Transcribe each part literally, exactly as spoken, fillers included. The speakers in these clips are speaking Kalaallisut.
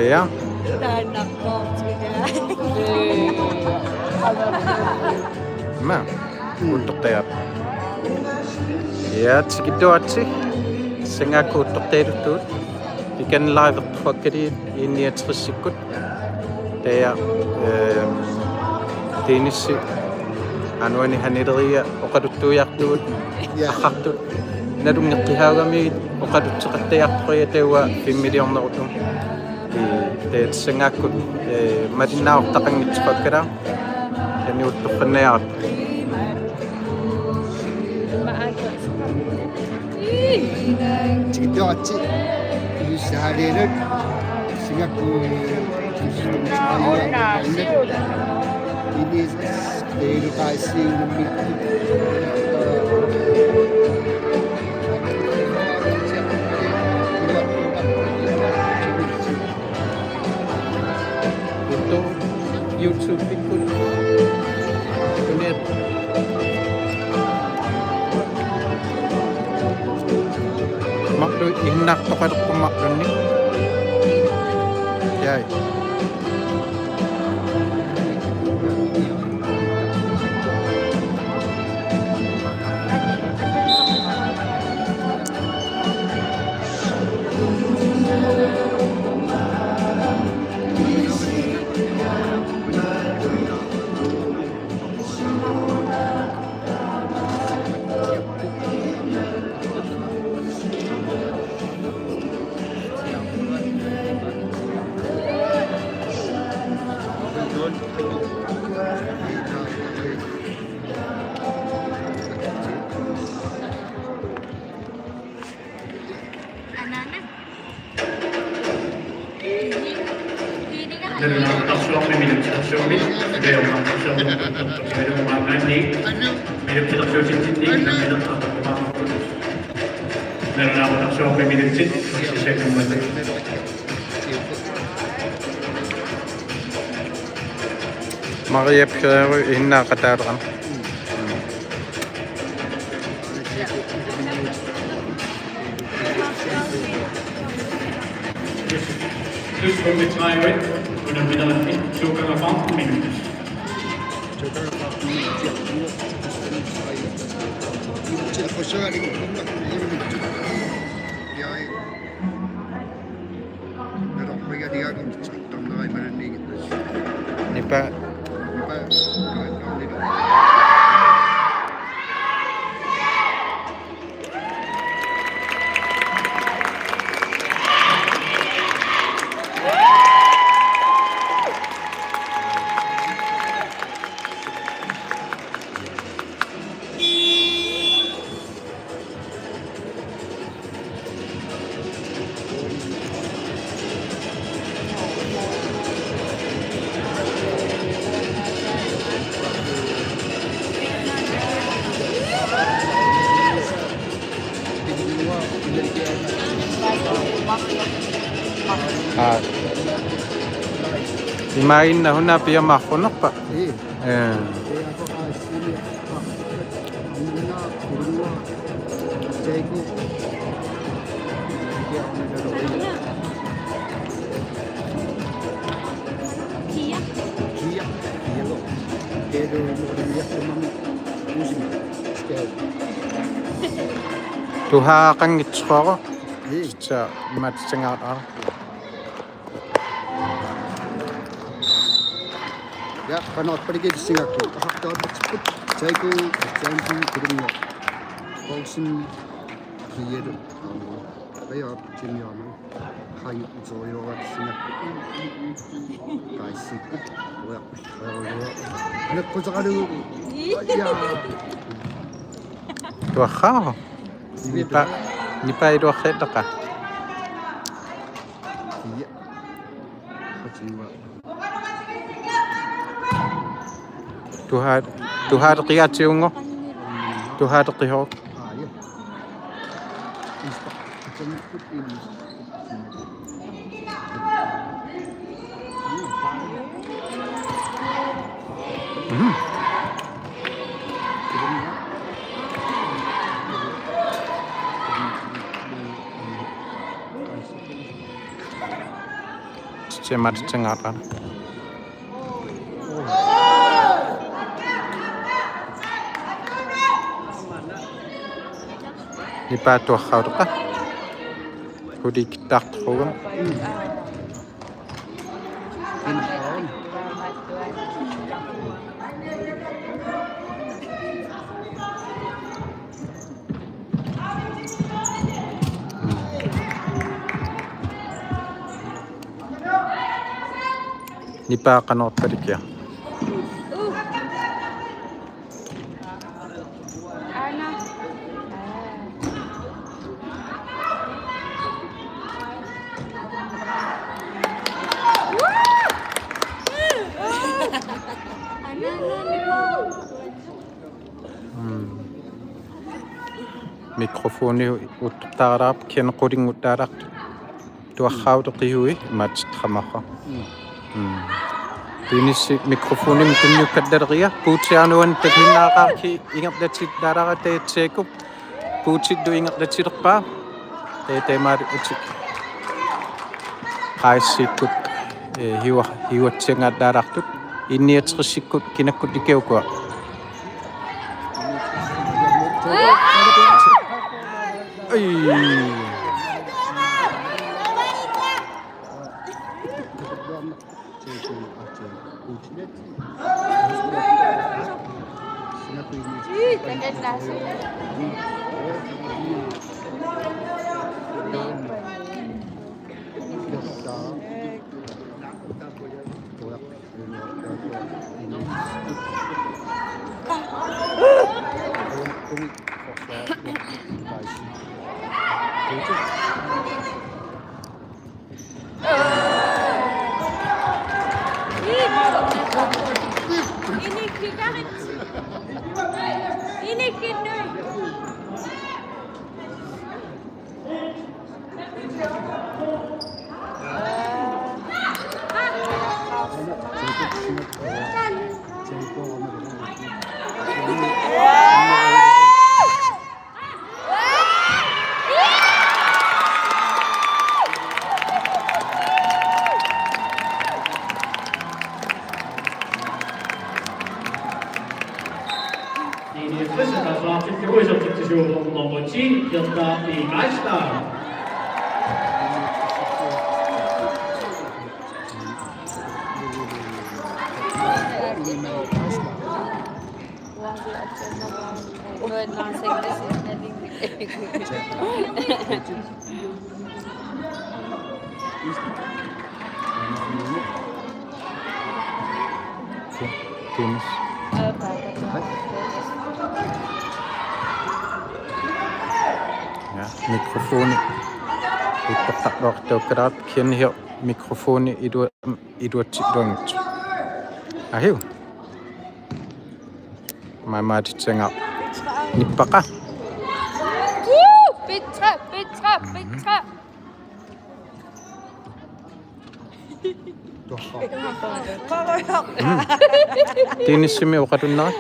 Ja. Taanna qoortiga. Ma. Uuttortajaap. Ja, tikittuaritsi. Sangaakkut uuttortajaluttut. Ikan live-ertuakkaliit I niogtresikkut. Taja, ehm, Dennis Anuani Hanileriia oqaluttuiartugut. Ja. Aqartut. Nalunngeqqihaugami oqalutseqattajaartoria taava filmiliornerutut. Ee, taja sangaakkut, ee, malinnaavortaqanngitsoqakkalaaq. Taanna uuttorfannajaarput. Tikittuaritsi. Illussaalinut. Singapore. Ini teelukaisiinummi. Uuttoq YouTube-ikkut. Tuniat. Marluk ihinnartoqalerpoq marlunnik. Jai. Nalunaaqutaqarsuarmi minutsit arsuummi, ukiornartarsuarmi, ukiornartarsuarmi, minutsit arsuutitsinni, nammineq artoqqumaarput. Nalunaaqutaqarsuarmi minutsit, sisakkammat. Maria Piru ihinnaqataaleqan. Plus nummer tre, unammineranni, to gange femten minutter. Nipa. Aa. Imaaginna una piamarrunerpa? Ii. Ee. Tuhaaqanngitsoqaruq. Ii. Sa matsanga. Ja, qanoq orpalikilissingaakku. Aqartoorput. Taiko, Santi, Kulunga. Poulsen, Kielu. Ajo, Jimmy Arnold. Hai, Zoe, Singaakku. Kaisikkut. Ujarput. Ujarput. Anakkuteqalugu. Ja. Tuaqqaa. Nipa, nipa iluaqqittaqa. Ja. Tuha-, tuhaaqqiatsiungo. Tuhaaqqihoq. Mhm. Timaatitsangaataan. Nipaa tuarrauteqqa. Hulikittartuqugam. Nipaa qanoq orpalikia. Mm. Mikrofoni uuttortaaraq, kianqulinguttaaraq. Tuarrauteqiui imaatitaqamaqqa. Mm. Mm. Pinissi mikrofonimut tunniukkattaleria, puutianuan takinnaaqaarki ingerlatittaaraq taitseeku. Puutillu ingerlatilerpaa. Tee teemaari utik. Qaisikkut, eh, hiua, hiuatsiangattaarartut. Inniaterissikkut kinakkut ikiukua. Ai. Nummer ti, Kirsta Meister. Tennis. Ja, mikrofoni. Uuttortarluartuukkalaartoq, kianniu mikrofoni ilu-, iluatsilluanngitsoq. Ahiu. Maamaatitsenga. Nippaqa. Woo! Petra, Petra, Petra. Mm. Tennisimi oqalunnera.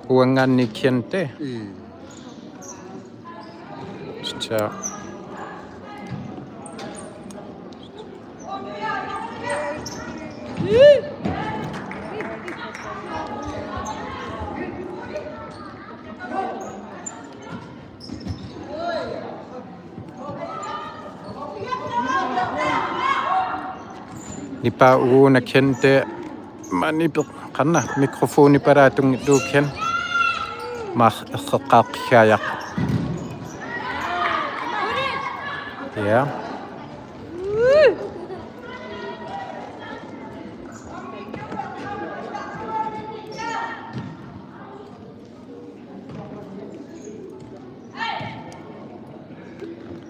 Uanngaanniit kiantaa. Tassa. Nipaa uuna kiantaa maani peqqanna mikrofoni palaatunngillugu kiantaa. Maaq eqqaaqqigaajaaq. Ja.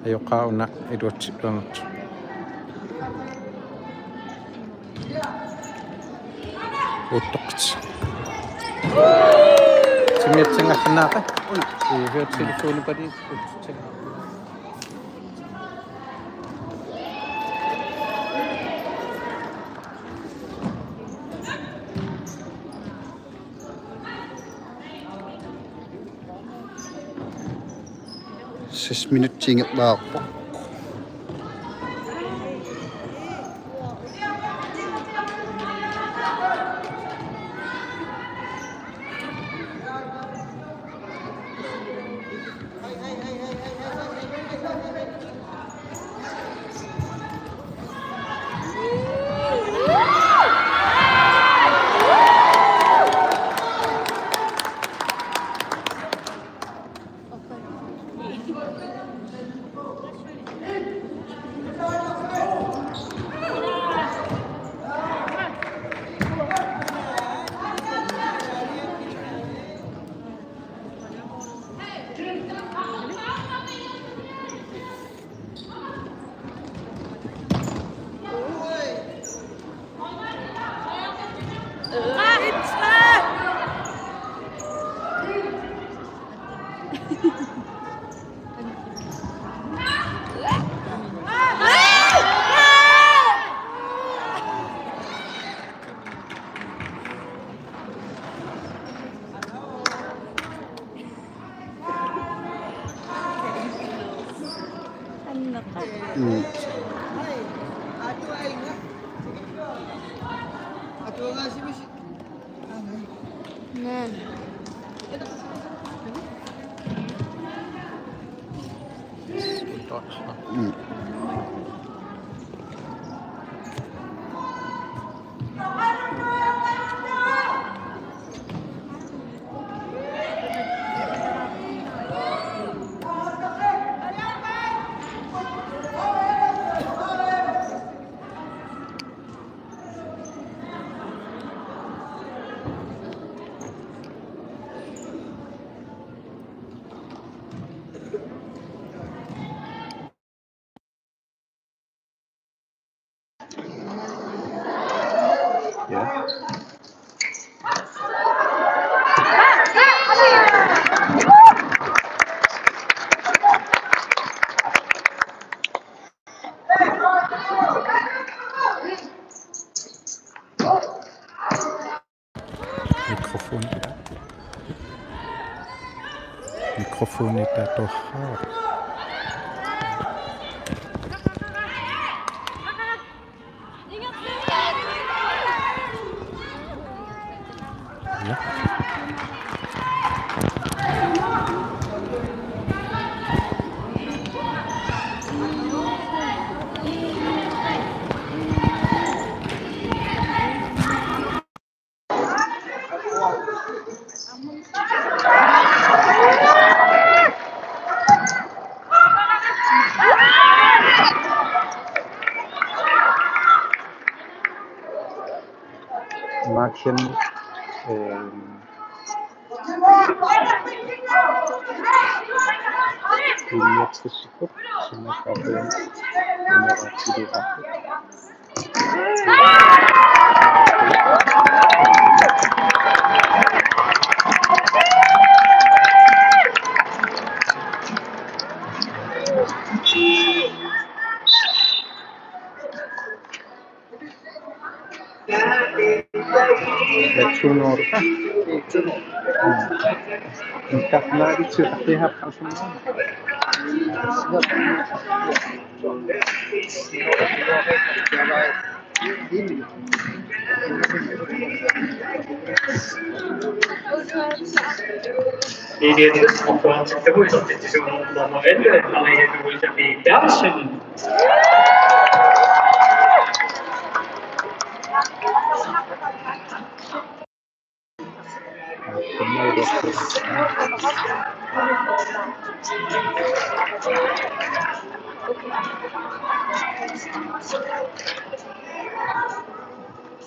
Ajoqaaq una iluatsilluanngitsoq. Uuttoqqittoq. Timmiatsinngaqqinnaaqa. Una. Ii, høretelefonipalii. Seks minutsit ingerlaarpoq. Mikrofoni. Mikrofoni tatoqqaaq. Ja. Mark Henrik, øhm, linjetrænerikkut, som er fra Polen, som er ret tidligt. Tunoorpa? Intarnaalitsi aqiharpassuunga. Konkurrencen, det var så det, det var nummer elleve, Maria Louise B. Berthelsen.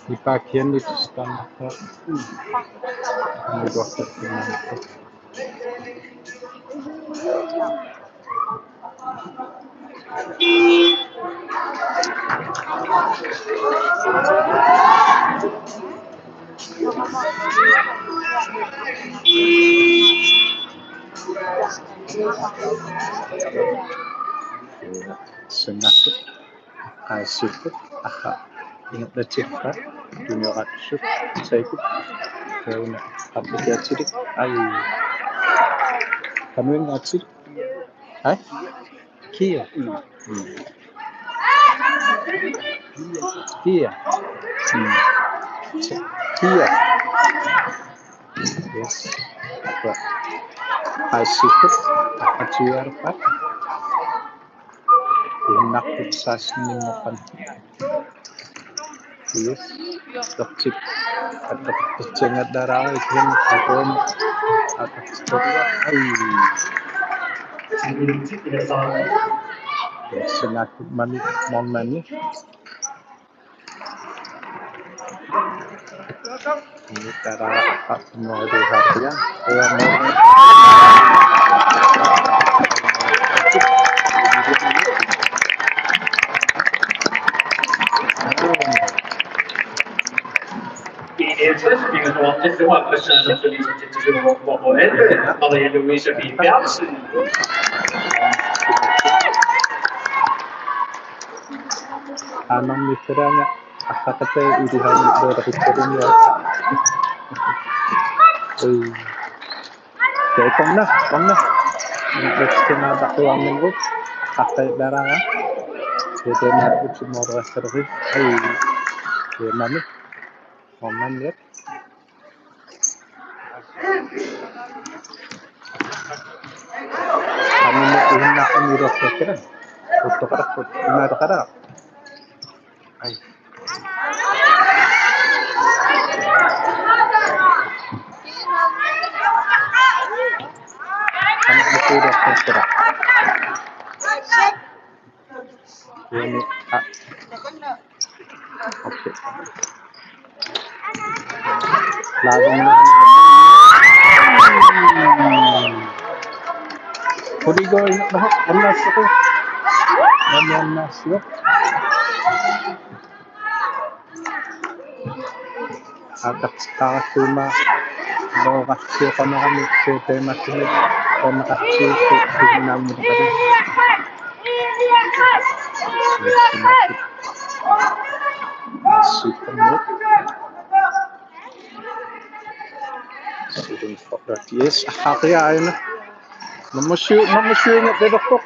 Ipak Henriksson. Sinnaasut, qaassuupput, arraa ingerlatsippaa, tunioraatsup, saikut, tauna, qapputiatsilik, ai, qanuinngaatsit. Hej? Kia. Mm. Kia. Mm. Kia. Yes. Hej, Sifut. Attaviarpat. Ihinnartut seksten-imut. Yes. Toqsip. Attoqartitsingallaraa ikin atuun. Attoqartitsingallaraa. Ai. Yes, sinaakku mami, mami. Inuttara aqqa modu haria. Ia modu. Maria Louise B. Berthelsen. Aamma misseraanga. Aqqaqatai ilihaani looraqittariniaat. Oi. Tei konna, konna. Ina ekstena takuarningu. Aqqaqqai laraga. Tei tei maa utsimoorasarvi. Oi. Tei mami. Mommanniat. Aamma ihinna amiroqqakkara. Uttoqarput imaataqara. Ai. Aamma ihinna amiroqqakkara. Ini, ah. Oke. Lagu mana? Kudigo ini, nah, emas itu. Ini emas itu. Ataqartuuma loorarsioqanerani suuteematini qonneqartiusi siginnaammuteqali. Siginnaamut. Siginnaamut. Yes, aqqaqiga aajuna. Nummer syv, nummer syv-inngortoq.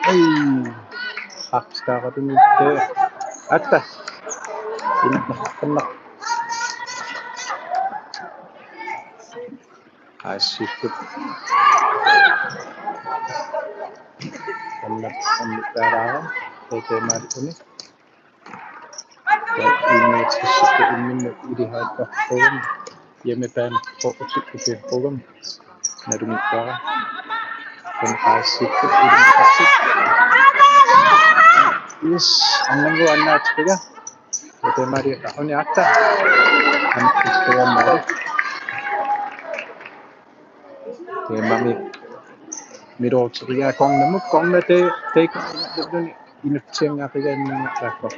Ai. Aqqaqiga aajuna. Atta. Inna. Aasiikkut. Anna, anna taraa. Tete maatuni. Ja, immiussissukkut imminnut ilihaattarpugut. Hjemmebane for utikkupiarpugut. Nalunngilara. Kun aasiikkut ilihaattarput. Yes, annangu annaatiga. Tete Maria, uni atta. Annaatiga Maria. Tee mami. Miloortigiaa cornermut, corner tee, tee inutsianngaaqigaanninngaaqaaq.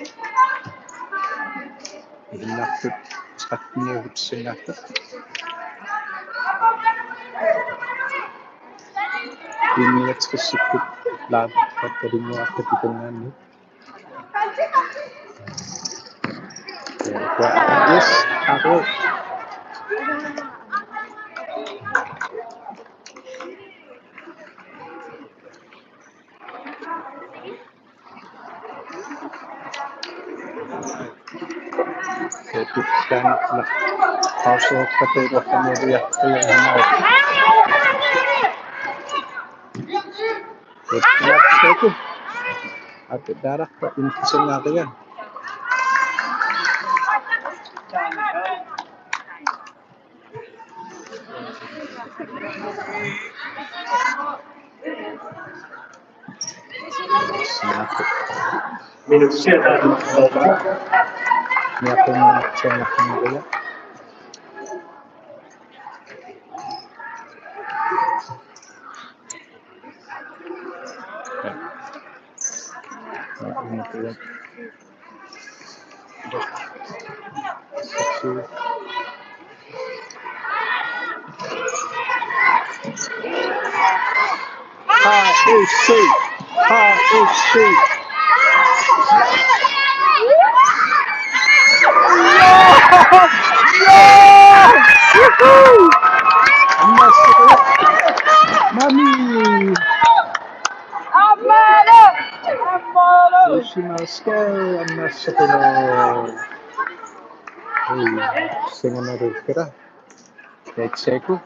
Ihinnartut tretten-iutsianngaapput. Inuiatsikkut laappatalinnguartut pitungaanni. Yes, apu. Tani pause, tani pause. Epilapseku. Ate darah pa insengaria. Minut siapa? Ini aku mau cek ini dulu. H F C. H F C. Mami. Skal annassaqinaa. Ui, singanarukara. Let's go.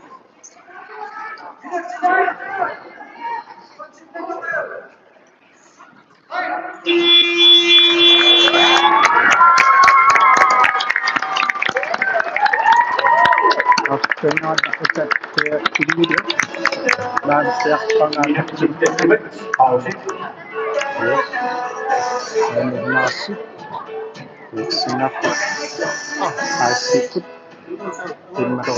Afternoon, it's at the media. Yes. And Nasi. It's enough. I see it. Immaqa